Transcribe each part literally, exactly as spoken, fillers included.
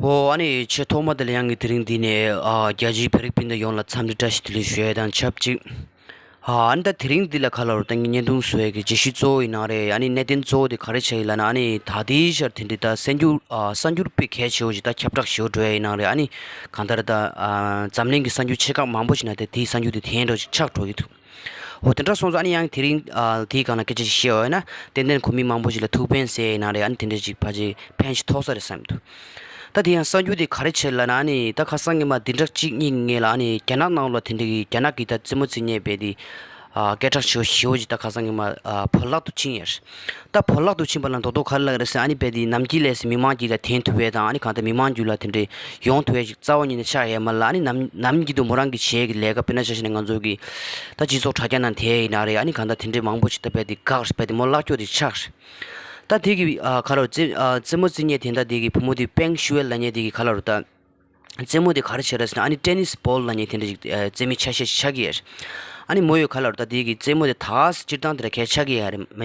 ཨོ་ཨ་ནི་ཆེས་ཐོག་མ་དེ་ལ་ཡང་གི་དེ་རིང་འདི་ནས་ཨ་རྒྱ་ཆེའི་བོད་རིགས་སྤུན་ཟླ་ཡོངས་ལ་འཚམས་འདྲི་བཀྲ་ཤིས་བདེ་ལེགས་ཞུ་ཡས་དང་ཆབས་ཅིག་ཨ་ཨ་ནི་ད་དེ་རིང་འདི་ལ་ག་ལ་རུ་ད་ངའི་བརྙན་ཐུང་བཟོ་ཡས་ཀྱི་བརྗོད་གཞི་གཙོ་བོ་ཡིན་ནང་རེད། ཨ་ནི་གནད་དོན་གཙོ་བོ་དེ་ག་རེ་ཆགས་ཡིན་ལབ་ན། ཨ་ནི་ད་ལྟའི་ཆར་དེ་འདྲའི་ད་གསར་འགྱུར་ཨ་གསར་འགྱུར་དཔེ་གལ་ཆེ་བོ་ཞིག་ད་ཁྱབ་བསྒྲགས་ཞེ་པོ་འགྲོ་ཡས་ཡིན་ནང་རེད། ཨ་ནི་གང་ལྟར་ད་ཨ་འཛམ་གླིང་གི་གསར་འགྱུར་ཆེ་ཁག་མང་པོ་ཞིག་ནང་དེ་དེའི་གསར་འགྱུར་དེ་དེ་འདྲ་ཞིག་ཆགས་འགྲོ་གི་འདུག་འོ་དེ་འདྲ་སོང་ཙང་ཨ་ནི་ཡང་དེ་རིང་ཨ་དེའི་སྒང་ལ་སྐད་ཆ་ཞིག་བཤད་འོས་ན་ཏན་ཏན་ཁོ་མི་མང་པོ་ཞིག་ལ་ཐུགས་ཕན་གསོས་ཡིན་ན་རེད། ཨ་ནི་དེ་འདྲ་ཞིག་ཕལ་ཆེར་ཕན་ཞིག་ཐོགས་ས་རེད་བསམ་འདུག་ད་དེ་ཡང་གསར་འགྱུར་དེ་ག་རེ་བྱས་ལབ་ན། ཨ་ནི་ད་ཁ་སང་ཉི་མ་བདུན་ཕྲག་གཅིག་གཉིས་ཀྱི་སྔོན་ལ་ཨ་ནི་རྒྱ་ནག་ནང་ལ་དེ་འདྲ་གི་རྒྱ་ནག་གི་ད་རྩེད་མོ་རྩེ་མཁན་དཔེ་དེ་ཨ་སྐད་གྲགས་ཆེ་བོ་ཞེ་པོ་ཅིག་ད་ཁ་སང་ཉི་མ་ཨ་བོད་ལྷག་ཏུ་ཕྱིན་ཡོད་རེད། ད་བོད་ལྷག་ཏུ་ཕྱིན་པ་ལ་མདོག་མདོག་ག་རེ་ལབ་རེད་ཟེར། ཨ་ནི་དཔེ་དེ་ནམ་རྒྱུན་ལས་སེ་མི་མང་རྒྱུད་ལ་ཐོན་ཐུབ་པ་དང་། ཨ་ནི་གང་ལྟར་མི་མང་རྒྱུད་ལ་དེ་འདྲའི་ཡོང་ཐུབ་པའི་ཅིག་རྩ་བ་ཉིད་ནས་ཆགས་ཡོད་མ་རེད་ལ། ཨ་ནི་ནམ་ནམ་རྒྱུན་དུ་མོ་རང་གི་བྱེད་ཀྱི་ལས་ཀ་དཔེར་ན་ཆ་བཞག་ན་ང་ཚོ་གི་ད་སྤྱི་ཚོགས་དྲ་རྒྱ་ནང་དེ་ཡིན་ན་རེད། ཨ་ནི་གང་ལྟར་དེ་འདྲའི་མང་པོ་ཞིག་ད་དཔེ་དེ་དགག་རེད། དཔེ་དེ་མོ་ཀླད་ཀོར་དེ་ཆགས་རེད། ད་དེ་གི་ཨ་ག་རེ་རྩེ་ཨ་རྩེད་མོ་རྩེ་མཁན་དེ་འདྲ་དེ་གི་བུ་མོ་དེ་པེང་ཞུའེ་ལབ་མཁན་དེ་གི་ག་རེ་རེད་ད། རྩེད་མོ་དེ་ག་རེ་བྱས་རེད་ཟེར་ན། ཨ་ནི་ཊེ་ནིས་བོལ་ལབ་མཁན་དེ་འདྲ་ཞིག་ཨ་རྩེད་མོའི་ཆ་ཤས་ཤིག་ཆགས་ཀྱི་ཡོད་རེད། ཨ་ནི་མོ་ཡོད་ག་ལ་རུ་ད་དེ་གི་རྩེད་མོ་དེ་ད་སྤྱིར་བཏང་དེ་འདྲ་གལ་ཆགས་ཀྱི་ཡོད་རེད་མ་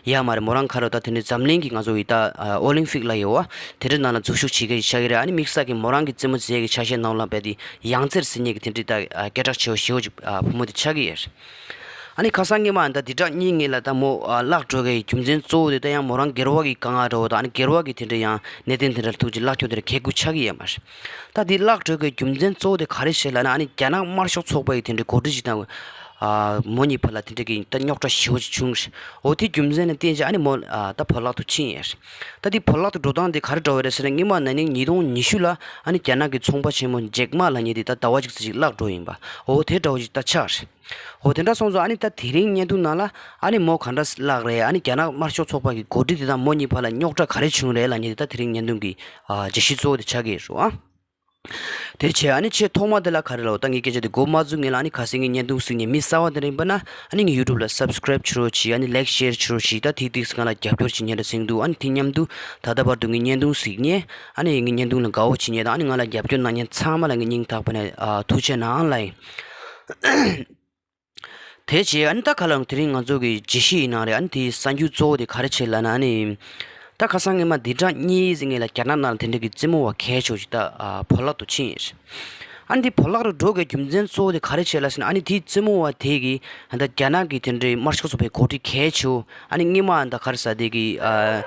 ཡོད་མ་རེད། མོ་རང་ག་ལ་རུ་ད་དེ་འདྲ་འཛམ་གླིང་གི་ང་ཚོ་ཡི་ད་ཨ་ཨོ་ལིམ་ཕིག་ལབ་ཡོད་པ་དེ་འདྲ་ནང་ལ་འཛུལ་ཞུགས་བྱེད་མཁན་ཞིག་ཆགས་ཀྱི་རེད། ཨ་ནི་དམིགས་བསལ་གྱི་མོ་རང་གི་རྩེད་མོ་རྩེ་ཡས་ཀྱི་ཆ་ཤས་ནང་ལ་དཔེ་དེ་ཡང་རྩེད་རྩེ་མཁན་གྱི་དེ་འདྲ་ད་ཨ་སྐད་གྲགས་ཆེ་བ་ཞེ་པོ་ཅིག་ཨ་བུ་མོ་དེ་ཆགས་ཀྱི་ཡོད་རེད། ཨ་ནི་ཁ་སང་ཉི་མ་ད་དེ་དྲག་གཉིས་ངེད་ལ་ད་མོ་ཨ་བརླག་འགྲོ་གི་རྒྱུ་མཚན་གཙོ་བོ་དེ་ད་ཡང་མོ་རང་སྒེར་བ་གི་དཀའ་ངལ་འདྲ་བོ་དང་། ཨ་ནི་སྒེར་བ་གི་དེ་འདྲ་ཡང་གནད་དོན་དེ་འདྲ་ལ་ཐུག་ཅིག་བརླག་ཆོག་དེ་འདྲ་གལ་དགོས་ཆགས་ཀྱི་ཡོད་མ་རེད། ད་དེ་བརླག་འགྲོ་གི་རྒྱུ་མཚན་གཙོ་བོ་དེ་ག་རེ་རེད་ལབ་ན། ཨ་ནི་རྒྱ་ནག་དམར་ཤོག་ཚོགས་པ་ཡི་དེ་འདྲའི་འགོ་ཁྲིད་ཅིག་དང་ཨ་མོ་གཉིས་བར་ལ་དེ་འདྲ་གི་ད་རྙོག་དྲ་ཞེ་པོ་ཅིག་བྱུང་རེད། འོ་དེ་རྒྱུ་མཚན་ལ་བརྟེན་བྱས་ཨ་ནི་མོ་ཨ་ད་བོད་ལྷག་ཏུ་ཕྱིན་ཡོད་རེད། ད་དེ་བོད་ལྷག་ཏུ་འགྲོ་སྟངས་དེ་ག་རེ་འདྲ་བོ་རེད་ཟེར་ན། སྔོན་མ་ན་ནིང་ཉིས་སྟོང་ཉི་ཤུ་ལ་ཨ་ནི་རྒྱ་ནག་གི་ཚོང་པ་ཆེན་མོ་ཇེག་མ་ལབ་མཁན་དེ་ད་ཟླ་བ་གཅིག་ཙམ་ཅིག་བརླག་འགྲོ་ཡིན་པ། འོ་དེ་འདྲ་བོ་ཅིག་ད་ཆགས་རེད། འོ་དེ་འདྲ་སོང་ཙང་ཨ་ནི་ད་དེ་རིང་བརྙན་ཐུང་ནང་ལ་ཨ་ནི་མོ་ག་འདྲ་བརླག་རེད། ཨ་ནི་རྒྱ་ནག་དམར་ཤོག་ཚོགས་པ་གི་འགོ་ཁྲིད་དེ་དང་མོ་གཉིས་བར་ལ་རྙོག་དྲ་ག་རེ་བྱུང་རེད་ལབ་མཁན་དེ་ད་དེ་རིང་བརྙན་ཐུང་གི་ཨ་བརྗོད་གཞི་གཙོ་བོ་དེ་ཆགས་ཀྱི་ཡོད་རེད་པ། དེ་བྱས་ཨ་ནི་ཆེས་ཐོག་མ་དེ་ལ་ག་རེ་ལབ་ད་ངས་སྐད་ཆ་དེ་འགོ་མ་བཙུགས་སྔོན་ལ། ཨ་ནི་གལ་སྲིད་ངའི་བརྙན་ཐུང་གཟིགས་མཁན་མི་གསར་པ་དེ་འདྲ་ཡིན་པ་ན་ཨ་ནི་ངའི་ཡུ་ཊུབ་ལ་སབ་སི་ཀ་རེབ་བྱེད་རོགས་གྱིས། ཨ་ནི་ལའིག་ཤེར་བྱེད་རོགས་གྱིས། ད་དེ་དེ་ང་ལ་རྒྱབ་སྐྱོར་བྱེད་མཁན་འདྲ་ཟིན་འདུག་ཨ་ནི་དེ་མཉམ་དུ་ད་ལྟ་བར་དུ་ངའི་བརྙན་ཐུང་གཟིགས་མཁན་ཨ་ནི་ངའི་བརྙན་ཐུང་ལ་དགའ་བོ་བྱེད་མཁན་དང་། ཨ་ནི་ང་ལ་རྒྱབ་སྐྱོར་གནང་མཁན་ཚང་མ་ལ་ངས་སྙིང་ཐག་པ་ནས་ཨ་ཐུགས་རྗེ་གནང་ལབ་ཡིན། དེ་བྱས་ཨ་ནི་ད་ག་ལ་དེ་རིང་ང་ཚོ་གི་བརྗོད་གཞི་ཡིན་ནའང་རེད། ཨ་ནི་དེའི་གསར་འགྱུར་གཙོ་བོ་དེ་ག་རེ་བྱས་ལབ་ན། ཨ་ནི་ད་ཁ་སང་སྔོན་མ་བདུན་ཕྲག་གཉིས་ཙམ་སྔོན་ལ་རྒྱ་ནག་ནང་ལ་དེ་འདྲ་གི་རྩེད་མོ་བ་གལ་ཆེ་བོ་ཞིག་ད་ཨ་བོད་ལྷག་ཏུ་ཕྱིན་ཡོད་རེད། ཨ་ནི་དེ་བོད་ལྷག་ཏུ་འགྲོ་དགོས་རྒྱུ་མཚན་གཙོ་བོ་དེ་ག་རེ་བྱས་ལབ་ཟེར་ན། ཨ་ནི་དེའི་རྩེད་མོ་བ་དེ་གིས་ད་རྒྱ་ནག་གི་དེ་འདྲའི་དམར་ཤོག་ཚོགས་པའི་འགོ་ཁྲིད་གལ་ཆེ་བོ། ཨ་ནི་སྔོན་མ་ད་ག་རེ་ཟེར་དེ་གི་ཨ་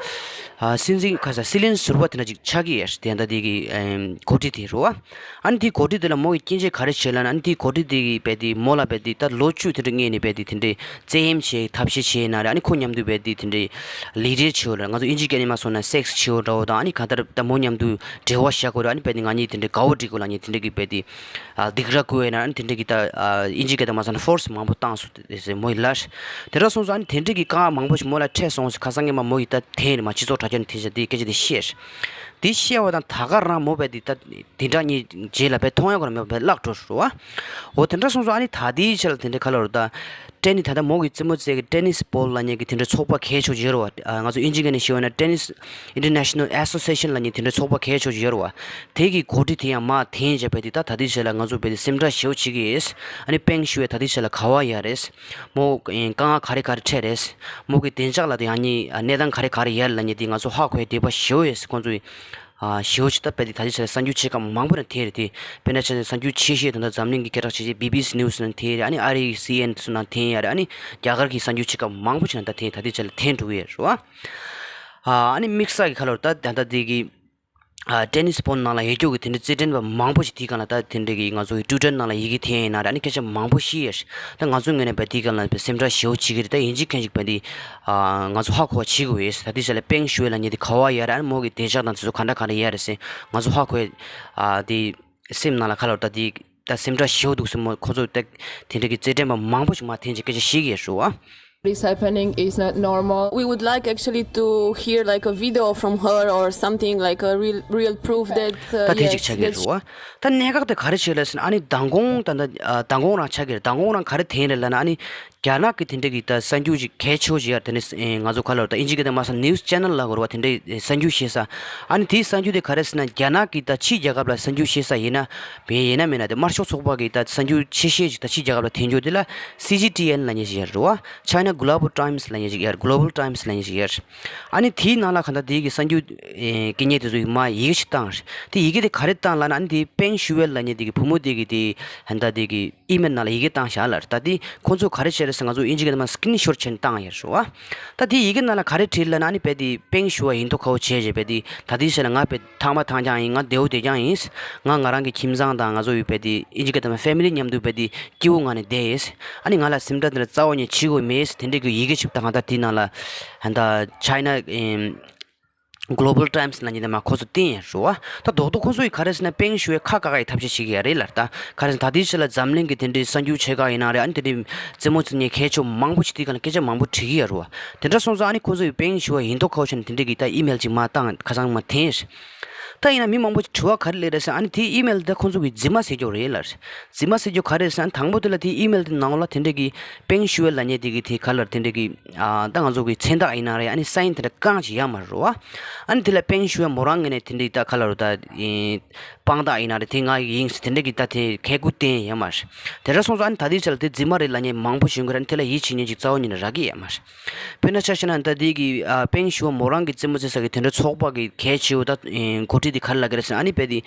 ཨ་སྲིད་འཛིན་ག་རེ་ཟེར་སྲིད་བློན་ཟུར་པ་དེ་འདྲ་ཅིག་ཆགས་ཀྱི་ཡོད་རེད། དེ་ད་དེ་གི་ཨེམ་འགོ་ཁྲིད་དེ་རེད་པ། ཨ་ནི་དེའི་འགོ་ཁྲིད་དེ་ལ་མོ་གི་སྐྱོན་ཆ་ག་རེ་བྱས་ལབ་ན། ཨ་ནི་དེའི་འགོ་ཁྲིད་དེ་གིས་རྦད་དེ་མོ་ལ་རྦད་དེ་ད་ལོ་བཅུ་དེ་འདྲ་སྔོན་ནས་རྦད་དེ་དེ་འདྲའི་བཙན་གཡེམ་བྱེད་ཐབས་ཤེས་བྱས་ན་རེད། ཨ་ནི་ཁོ་མཉམ་དུ་རྦད་དེ་དེ་འདྲའི་ལི་ཌར་བྱེད་པ་རེད། ང་ཚོ་དབྱིན་ཇིའི་སྐད་ནས་མ་སོང་ན་སེག་སི་བྱེད་པ་འདྲ་བོ་དང་། ཨ་ནི་གང་ལྟར་ད་མོ་མཉམ་དུ་འབྲེལ་བ་བཞག་དགོས་རེད། ཨ་ནི་རྦད་དེ་ང་གཉིས་དེ་འདྲའི་དགའ་བོ་སྒྲིག་དགོས་ལབ་མཁན་དེ་འདྲ་གི་རྦད་དེ་ཨ་སྡིགས་ར་བསྐུལ་བ་ཡིན་ན། ཨ་ནི་དེ་འདྲ་གི་ད་ཨ་དབྱིན་ཇིའི་སྐད་དུ་མ་སོང་ན་ཕོར་སི་མང་པོ་བཏང་སོང་ཟེར་མོ་ཡི་ལབ་རེད། དེ་འདྲ་སོང་ཙང་ཨ་ནི་དེ་འདྲ་གི་དཀའ་ངལ་མང་པོ་ཞིག་མོ་ལ་འཕྲད་སོང་ཟེར་ཁ་སང་སྔོན་མ་མོ་ཡིས་ད་དེ་རེད་མ་སྤྱི་ཚོགས་དྲ་རྒྱ་ནས་དེ་བྱས་དེ་སྐད་ཆ་དེ་བཤད་རེད། དེ་བཤད་པ་དང་ད་ག་རང་མོ་རྦད་དེ་ད་བདུན་ཕྲག་གཉིས་རྗེས་ལ་རྦད་མཐོང་ཡག་གོ་ར་མེད་པ་རྦད་བརླག་འགྲོ་རེད་པ། འོ་དེ་འདྲ་སོང་ཙང་ཨ་ནི་ད་ལྟའི་ཆར་ལ་དེ་འདྲ་ག་ལ་རེད་ད། ཊེ་ནི་ད་ལྟ་མོ་གི་རྩེད་མོ་རྩེ་གི་ཊེ་ནིས་བོལ་ལབ་མཁན་གི་དེ་འདྲ་ཚོགས་པ་གལ་ཆེ་བོ་ཅིག་ཡོད་རེད་པ། ཨ་ང་ཚོ་དབྱིན་ཇིའི་སྐད་ནས་ཞུས་པ་ན་Tennis International Association ལབ་མཁན་དེ་འདྲ་ཚོགས་པ་གལ་ཆེ་བོ་ཅིག་ཡོད་རེད་པ། དེ་གི་འགོ་ཁྲིད་དེ་ཡང་མར་འཐེན་བྱས་རྦད་དེ་ད་ད་ལྟའི་ཆར་ལ་ང་ཚོ་རྦད་དེ་སེམས་ཁྲལ་ཞེ་པོ་བྱེད་ཀྱི་ཡོད། ཨ་ནི་པེང་ཞུའེ་ད་ལྟའི་ཆར་ལ་ག་པར་ཡོད་རེད། མོ་དཀའ་ངལ་ག་རེ་ག་རེ་འཕྲད་རེད། མོ་གི་བདེ་འཇགས་ལ་དེ་ཡང་ནི་གནས་སྟངས་ག་རེ་ག་རེ་ཡོད་ལབ་མཁན་དེ་ང་ཚོ་ཧ་གོ་ཡ་འདོད་པ་ཞེ་པོ་ཡོད་ཟེར་ཁོང་ཚོས་ཨ་ཞེ་པོ་ཅིག་ད་རྦད་དེ་ད་ལྟའི་ཆར་གསར་འགྱུར་ཆེ་ཁག་མང་པོ་ནང་ཐོན་རེད་དེ། དཔེར་ན་ཆ་བཞག་གསར་འགྱུར་ཆེ་ཤོས་ད་ལྟ་འཛམ་གླིང་གི་སྐད་གྲགས་ཆེ་ཤོས་བི་བི་སི་ནིའུ་སི་ནང་ཐོན་རེད། ཨ་ནི་ཨ་རིའི་སི་ཨེན་ཨེན་སུ་ནང་ཐོན་ཡ་རེད། ཨ་ནི་རྒྱ་གར་གྱི་གསར་འགྱུར་ཆེ་ཁག་མང་པོ་ཞིག་ནང་ད་ཐོན་ད་ལྟའི་ཆར་ལ་ཐོན་འགྲོ་གི་ཡོད་རེད་པ། ཨ་ནི་དམིགས་བསལ་གྱི་ག་ལ་རེད་ད་ད་ལྟ་དེ་གི་ཨ་ཊེ་ནིས་བོལ་ནང་ལ་ཡོད་རྒྱུ་གི་དེ་འདྲའི་རྩེད་འགྲན་པ་མང་པོ་ཞིག་དེའི་སྒང་ལ་ད་དེ་འདྲ་གི་ང་ཚོ་གི་ཊུའི་ཊར་ནང་ལ་ཡི་གེ་ཐོན་ཡིན་ན་རེད། ཨ་ནི་སྐད་ཆ་མང་པོ་ཤེས་ཡོད་རེད། ད་ང་ཚོ་ངོས་ནས་རྦད་དེའི་སྒང་ལ་རྦད་སེམས་ཁྲལ་ཞེ་པོ་བྱེད་ཀྱི་རེད། ད་དབྱིན་ཇི་མཁན་ཞིག་རྦད་དེ་ཨ་ང་ཚོ་ཧ་གོ་བ་བྱེད་དགོས་ཡོད། ད་དེ་ཆ་ལ་པེང་ཞུའེ་ལབ་མཁན་དེ་ག་པར་ཡོད་རེད། ཨ་ནི་མོ་གི་བདེ་འཇགས་དང་དེ་ཚོ་ག་འདྲ་ག་འདྲ་ཡོད་རེད་ཟེར་ང་ཚོ་ཧ་གོ་ཡ་ཨ་དེ་སེམས་ནང་ལ་ག་ལ་རེད་ད་དེ་ད་སེམས་ཁྲལ་ཞེ་པོ་འདུག་ཟེར། མོ་ཁོ་ཚོ་ད་དེ་འདྲ་གི་རྩེད་འགྲན་པ་མང་པོ་ཞིག་མར་འཐེན་བྱས་སྐད་ཆ་བཤད་ཀྱི་ཡོད་རེད་པ། This happening is not normal. We would like actually to hear like a video from her or something like a real, real proof that uh, ད་དེ་yes, ཅིག་ཆགས་ཀྱི་that རེད་པ། ད་གནད་འགག་དེ་ག་རེ་བྱས་ལབ་ཟེར་ན། ཨ་ནི་མདང་དགོང་ད་ད་ཨ་མདང་དགོང་རང་ཆགས་ཀྱི་རེད། མདང་དགོང་རང་ག་རེ་ཐོན་རེད་ལབ་ན། ཨ་ནི་ རྒྱ་ནག་གི་དེ་འདྲ་གི་ད་གསར་འགྱུར་ཅིག་གལ་ཆེ་བོ་ཞིག་ཡར་དེ་ནས་ཨེ་ང་ཚོ་ག་ལ་ད་ཨིན་ཇི་སྐད་དང་མ་སང་news channel་ལ་གོ་ར་བ་དེ་འདྲའི་གསར་འགྱུར་བཤད་ས། ཨ་ནི་དེའི་གསར་འགྱུར་དེ་ག་རེ་ཟེར་ན་རྒྱ་ནག་གི་ད་ཕྱིའི་རྒྱལ་ཁབ་ལ་གསར་འགྱུར་བཤད་ས་ཡིན་ན་བས་ཡིན་ན་མིན་ན་དེ་དམར་ཤོག་ཚོགས་པ་གི་ད་གསར་འགྱུར་ཆེ་ཤོས་ཅིག་ད་ཕྱིའི་རྒྱལ་ཁབ་ལ་འཐེན་རྒྱུ་དེ་ལ་སི་ཇི་ཊི་ཨེན་ལབ་མཁན་ཞིག་ཡོད་རེད་བ། China Global Times་ལབ་མཁན་ཞིག་ཡོད། Global Times་ལབ་མཁན་ཞིག་ཡོད། ཨ་ནི་དེའི་ནང་ལ་ག་ད་དེའི་གི་གསར་འགྱུར་ཨེ་སྐད་ཉན་དེ་ཚོ་ཡི་མ་ཡི་གེ་ཞིག་བཏང་རེད། དེ་ཡི་གེ་དེ་ག་རེ་བཏང་ལབ་ན་ཨ་ནི་དེ་པེང་ཞུ་ཝེ་ལབ་མཁན་དེ་གི་བུ་མོ་དེ་གི་དེ་ཧན་ད་དེ་གི་ཨི་མེལ་ནང་ལ་ཡི་གེ་བཏང་བཞག་ལབ་རེད། ད་དེ་ཁོང་ཚོ་ག་རེ་བྱས་རེད་ཟེར་ང་ཚོ་ཨིན་ཇི་སྐད་ནང་མ་སི་ཀི་རིན་ཤོཊ་བྱས་ནས་བཏང་ཡོད་རེད་བ། ད་དེ་ཡི་གེ་ནང་ལ་ག་རེ་བྲིས་ལབ་ན་ཨ་ནི་དཔེ་དེ་པེང་ཞུ་ཝེ་ཡིན་མདོག་ཁ་པོ་བྱས་བྱས་དཔེ་དེ་ད་དེ་བྱས་ན་ང་དཔེ་ཐང་མ་ཐང་རྐྱང་ཡིན། ང་དེའུ་དེ་རྐྱང་ཡིན། ང་ང་རང་གི་ཁྱིམ་ཚང་དང་ང་ཚོ་ཡི་དཔེ་དེ་ཨིན་ཇི་སྐད་ནང་མ་ཕེ་མི་ལི་མཉམ་དུ་དཔེ་དེ་སྐྱིད་པོའི་ངང་ནས་བསྡད་ཡོད། ཨ་ནི་ང་ལ་སེམས་ཁྲལ་དེ་འདྲ་རྩ་བ་ནས་བྱེད་དགོས་མེད། དེ་འདྲའི་གི་ཡི་གེ་ཞིག་བཏང་ད་དེ་ནང་ལ་ཧན་ད་China Global Times་ལབ་མཁན་དེ་མ་ཁོ་ཚོ་བསྟན་ཡོད་རེད་བ། ད་རྡོག་རྡོག་ཁོ་ཚོ་ཡི་ག་རེ་ཟེར་ན་པེང་ཞུ་ཝེ་ཁ་བཀག་ཡི་ཐབས་ཤེས་བྱེད་ཀྱི་ཡོད་རེད་ལབ་རེད། ད་ག་རེ་ཟེར་ན་ད་དེའི་ཕྱི་ལ་འཛམ་གླིང་གི་དེ་འདྲའི་གསར་འགྱུར་ཆེ་ཁག་ཡིན་ན་རེད། ཨ་ནི་དེ་འདྲའི་རྩེད་མོ་རྩེ་མཁན་གལ་ཆེ་བ་མང་པོ་ཞིག་དེའི་སྒང་ལ་སྐད་ཆ་མང་པོ་དྲིས་ཀྱི་ཡོད་རེད་བ། དེ་འདྲ་སོང་ཙང་ཨ་ནི་ཁོ་ཚོ་ཡི་པེང་ཞུ་ཝེ་ཡིན་མདོག་ཁ་པོ་བྱས་ནས་དེ་འདྲའི་གི་ད་ཨི་མེལ་ཅིག་མ་བཏང་ཁ་སང་མ་འཐེན་རེད། ད་ཡིན་ན་མི་མང་པོ་ཞིག་དྲི་བ་ག་རེ་སླེབས་རེད་ཟེར་ན་ཨ་ནི་དེའི་ཨི་མེལ་དེ་ཁོ་ཚོ་གི་རྫུན་མ་ཟེར་རྒྱུ་རེད་ལབ་རེད། རྫུན་མ་ཟེར་རྒྱུ་ག་རེ་རེད་ཟེར་ན་དང་པོ་དེ་ལ་དེའི་ཨི་མེལ་དེ་ནང་ལ་དེ་འདྲའི་གི་པེང་ཞུ་ཝེ་ལབ་མཁན་དེ་གི་དེ་ག་ལ་དེ་འདྲའི་གི་ཨ་ད་ང་ཚོ་གི་མཚན་རྟགས་ཡིན་ན་རེད། ཨ་ནི་སའིན་དེ་འདྲ་རྐང་ཅིག་ཡོད་མ་རེད་བ། ཨ་ནི་དེ་ལ་པེང་ཞུ་ཝེ་མོ་རང་ངོས་ནས་དེ་འདྲའི་ད་ག་ལ་རུ་ད་ཨེ་དཔང་རྟགས་ཡིན་ན་རེད། དེ་ང་ཡིན་ཟེར་དེ་འདྲ་གི་ད་དེ་ཁས་ཁུར་བསྟན་ཡོད་མ་རེད། དེ་འདྲ་སོང་ཙང་ཨ་ནི་ད་ལྟའི་ཆ་ལ་དེ་རྫུན་མ་རེད་ལབ་མཁན་མང་པོ་ཞིག་ཡོང་གི་རེད། ཨ་ནི་དེ་ལ་ཡིད་ཆེས་མཁན་ཅིག་རྩ་བ་ཉིད་ནས་རག་གི་ཡོད་མ་རེད། དཔེར་ན་ཆ་བཞག་ན་ད་དེ་གི་ཨ་པེང་ཞུ་ཝེ་མོ་རང་གི་རྩེད་མོ་རྩེ་ས་གི་དེ་འདྲ་ཚོགས་པ་གི་གལ་ཆེ་བོ་ད་ཨེ་འགོ་ཁྲིད་དེ་ག་རེ་ལབ་གི་རེད་ཟེར་ན་ཨ་ནི་དཔེ་དེ་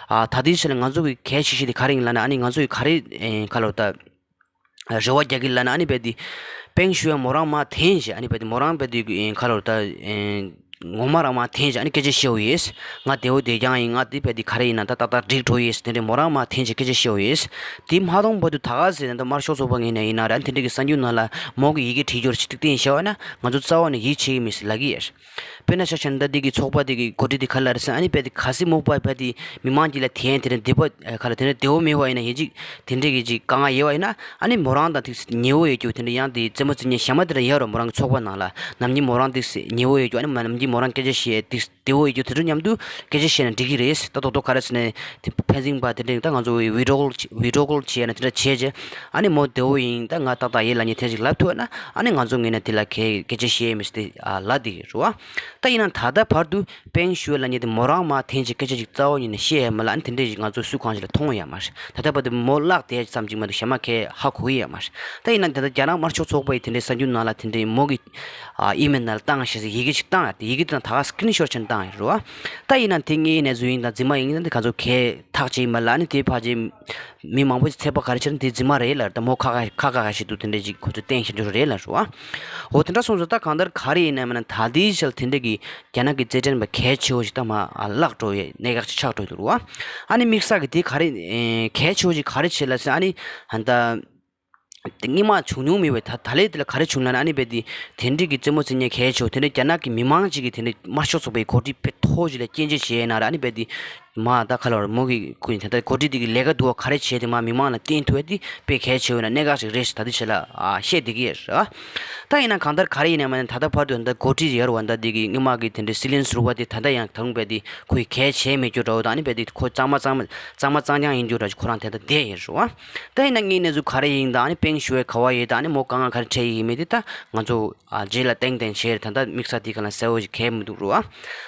ཨ་ད་ལྟའི་ཆ་ལ་ང་ཚོ་གི་གལ་ཆེ་ཤོས་དེ་ག་རེ་ཡིན་ལབ་ན་ཨ་ནི་ང་ཚོ་གི་ག་རེ་ཨེ་ག་ལ་རུ་ད་རེ་བ་རྒྱག་གི་ལབ་ན་ཨ་ནི་དཔེ་དེ་པེང་ཞུ་ཝེ་མོ་རང་མར་འཐེན་བྱས། ཨ་ནི་དཔེ་དེ་མོ་རང་དཔེ་དེ་ག་ལ་རུ་ད་ཨེ་ངོ་མ་རང་མར་འཐེན་བྱས་ཨ་ནི་སྐད་ཆ་བཤད་འོ་ཡེས། ང་དེའུ་དེ་རྐྱང་ཡིན། ང་དེ་དཔེ་དེ་ག་རེ་ཡིན་ན་ད་ཏག་ཏག་འགྲིག་འགྲོ་ཡེས། དེ་འདྲའི་མོ་རང་མར་འཐེན་བྱས་སྐད་ཆ་བཤད་འོ་ཡེས། དེ་མ་གཏོང་བར་དུ་ད་ག་ཟེར་ན་ད་དམར་ཤོག་ཚོགས་པ་ངོས་ནས་ཡིན་ན་རེད། ཨ་ནི་དེ་འདྲའི་གི་གསར་འགྱུར་ནང་ལ་མོ་གི་ཡི་གེ་བྲིས་རྒྱུར་ཅིག་ཏིག་ཏིག་བཤད་བ་ན་ང་ཚོ་རྩ་བ་ནས་ཡིད་ཆེས་ཀྱི་མེད་ཟེར་ལབ་ཀྱི་ཡོད། དཔེར་ན་ཆ་བཞག་ན་ད་འདི་གི་ཚོགས་པ་འདི་གི་འགོ་ཁྲིད་འདི་ག་རེ་ལབ་རེད་ཟེར་ན། ཨ་ནི་དཔེ་འདི་གལ་སྲིད་མོ་པ་དཔེ་འདི་མི་མང་གི་ལ་འཐེན་དེ་འདྲ་འདི་པ་ག་ལ་དེ་འདྲ་བདེ་བོ་མེད་པ་ཡིན་ན་ཡིན་ཅིག་དེ་འདྲ་གི་ཅིག་དཀའ་ངལ་ཡོད་པ་ཡིན་ན། ཨ་ནི་མོ་རང་དང་ཏིག་ཉེ་བོ་ཡོད་རྒྱུ་དེ་འདྲ་ཡང་དེ་རྩེད་མོ་རྩེ་མཁན་གཞན་མ་དེ་འདྲ་ཡོད་རོ། མོ་རང་གི་ཚོགས་པ་ནང་ལ་ནམ་རྒྱུན་མོ་རང་ཏིག་ཉེ་བོ་ཡོད་རྒྱུ། ཨ་ནི་མ་ནམ་རྒྱུན་མོ་རང་སྐད་ཆ་བཤད་ཏིག་བདེ་བོ་ཡོད་རྒྱུ་དེ་ཚོ་མཉམ་དུ་སྐད་ཆ་བཤད་ན་འགྲིག་གི་རེད། ད་རྡོག་རྡོག་ག་རེ་ཟེར་ན་དེ་ཕན་ཚུན་པ་དེ་འདྲ་ད་ང་ཚོ་བི་ཌི་ཡོ་ཀོལ་བི་ཌི་ཡོ་ཀོལ་བྱས་ན་དེ་འདྲ་བྱས་རྗེས་ཨ་ནི་མོ་བདེ་བོ་ཡིན། ད་ང་ཏག་ཏག་ཡིན་ལབ་མཁན་དེ་ཅིག་ལབ་ཐུབ་ན་ཨ་ནི་ང་ཚོ་ངོས་ནས་དེ་ལ་གལ་སྐད་ཆ་བཤད་མི་སྲིད་དེ་ཨ་ལབ་བསྡད་ཀྱི་རེད་བ། ད་ཡིན་ན་ད་ལྟ་བར་དུ་པེང་ཞུ་ཝེ་ལབ་མཁན་དེ་མོ་རང་མར་འཐེན་བྱས་སྐད་ཆ་ཅིག་རྩ་བ་ཉིད་ནས་བཤད་ཡ་མ་ལ། ཨ་ནི་དེ་འདྲ་ཞིག་ང་ཚོ་སུའི་ཁོང་ཞིག་ལ་མཐོང་ཡ་མ་རེད། ད་ལྟ་བར་དུ་མོ་བརླག་བསྡད་ཙམ་ཅིག་མ་གཏོགས་གཞན་མ་གལ་ཧ་གོ་གི་ཡ་མ་རེད། ད་ཡིན་ན་ད་ལྟ་རྒྱ་ནག་དམར་ཤོག་ཚོགས་པ་ཡིས་དེ་འདྲའི་གསར་འགྱུར་ནང་ལ་དེ་འདྲའི་མོ་གི་ཨ་ཨི་མེལ་ནང་ལ་བཏང་ཞེས་ཡི་གེ་ཅིག་བཏང་ཡ། དེ་ཡི་གེ་དེ་ད་ག་སི་ཀི་རིན་ཤོཊ་བྱས་ནས་བཏང་ཡ་རེད་བ། ད་ཡིན་ན་དེ་ངའི་གནས་ཚུལ་ཡིན་དང་རྫུན་མ་ཡིན་ན་དེ་ག་ཚོད་གལ་ཐག་བཅད་ཡིན་མ་ལ། ཨ་ནི་དེ་ཕལ་ཆེར་མི་མང་པོ་ཞིག་ཚོད་དཔག་ག་རེ་བྱས་ན་དེ་རྫུན་མ་རེད་ལབ། ད་མོ་ཁ་ཁ་ཁ་ཁ་ཁ་ཞིག་འདུག་དེ་འདྲ་ཅིག་ཁོ་ཚོས་བསྟན་བཞག་རྒྱུ་རེད་ལབ་རེད་བ། འོ་དེ་འདྲ་སོང་ཙང་ད་གང་ལྟར་ག་རེ་ཡིན་ན་མིན་ན་ད་ལྟའི་ཆར་དེ་འདྲ་གི་རྒྱ་ནག་གི་རྩེད་འགྲན་པ་གལ་ཆེ་བོ་ཞིག་ད་མར་བརླག་འགྲོ་ཡའི་གནད་འགག་ཅིག་ཆགས་འགྲོ་འདུག་རེད་བ། ཨ་ནི་དམིགས་བསལ་གྱི་དེ་ག་རེ་གལ་ཆེ་བོ་ཞིག་ག་རེ་བྱས་ལབ་ཟེར་ན། ཨ་ནི་ད་སྔོན་མ་བྱུང་མྱོང་མེད་པའི་ད་ད་ལས་དེ་ལ་ག་རེ་བྱུང་ལབ་ན། ཨ་ནི་དཔེ་དེ་དེ་འདྲའི་གི་རྩེད་མོ་རྩེ་མཁན་གལ་ཆེ་བོ་དེ་འདྲ་རྒྱ་ནག་གི་མི་མང་ཅིག་གིས་དེ་འདྲ་དམར་ཤོག་ཚོགས་པའི་འགོ་ཁྲིད་དཔེ་མཐོ་བོ་ཞིག་ལ་སྐྱོན་བརྗོད་བྱས་ན་ར། ཨ་ནི་དཔེ་དེ་མ་ད་ག་ལ་བར་མོ་གི་ཁུ་ཡིན་ད་ལྟ་འགོ་ཁྲིད་དེ་གི་ལས་ཀ་འདུག་བ་ག་རེ་བྱས་དེ་མ་མི་མང་ལ་བསྟན་ཐུབ་ཡ་དེ་དཔེ་གལ་ཆེ་བོ་ན་གནད་འགག་ཅིག་རེད་ཟེར་ད་ལྟའི་ཆ་ལ་ཨ་བཤད་བསྡད་ཀྱི་ཡོད་རེད། ད་ཡིན་ན་གང་ལྟར་ག་རེ་ཡིན་ན་མ་ནི་ད་ལྟ་བར་དུ་ད་འགོ་ཁྲིད་ཡོད་རེད་བ། ད་འདི་གི་སྔོན་མ་གི་དེ་འདྲའི་སྲིད་བློན་ཟུར་པ་དེ་ད་ལྟ་ཡང་ད་རུང་དཔེ་དེ་ཁོ་ཡི་གལ་ཆེ་མེད་རྒྱུ་འདྲ་བོ་དང་། ཨ་ནི་དཔེ་དེ་ཁོ་གཙང་མ་གཙང་མ་གཙང་མ་གཙང་རྐྱང་ཡིན་རྒྱུ་འདྲ་ཁོ་རང་དེ་ལྟ་བསྡད་ཡོད་རེད་བ། ད་ཡིན་ན་ངའི་གནས་ཚུལ་ག་རེ་ཡིན་དང་། ཨ་ནི་པེང་ཞུ་ཝེ་ག་བ་ཡོད་དང་། ཨ་ནི་མོ་དཀའ་ངལ་ག་རེ་འཕྲད་ཡི་ཡིན་མེད་དེ་ད་ང་ཚོ་ཨ་རྗེས་ལ་ཏན་ཏན་བྱས། ད་ལྟ་དམིགས་བསལ་དེ་ག་ལ་གསལ་བོ་ཞིག་གལ་མི་འདུག་རུ་བ།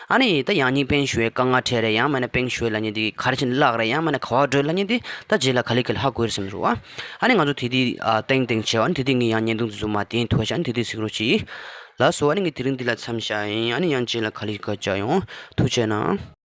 ཨ་ནི་ད་ཡང་སྙིང་པེང་ཞུ་ཝེ་དཀའ་ངལ་འཕྲད་རེད། ཡང་མིན་ན་པེང་ཞུ་ཝེ་ལབ་མཁན་དེ་ག་རེ་བྱས་ནས་བརླག་རེད། ཡང་མིན་ན་ག་བ་འགྲོ་ལབ་མཁན་དེ་ད་རྗེས་ལ་ག་ལེ་ག་ལེ་ཧ་གོ་རེད་བསམ་རུ་བ། ཨ་ནི་ང་ཚོ་དེ་དེ་ཨ་ཏན་ཏན་བྱས་བ། ཨ་ནི་དེ་དེ་ངས་ཡང་བརྙན་ཐུང་དེ་ཚོ་མར་བསྟན་ཐུབ་བ་ཞིག་ཨ་ནི་དེ་དེ་གཟིགས་རོགས་གྱིས། ལགས་སོ། ཨ་ནི་ངས་དེ་རིང་འདི་ལ་མཚམས་བཞག་ཡིན། ཨ་ནི་ཡང་རྗེས་ལ་ག་ལེ་ག་བཅར་ཡོང་། ཐུགས་རྗེ་གནང་།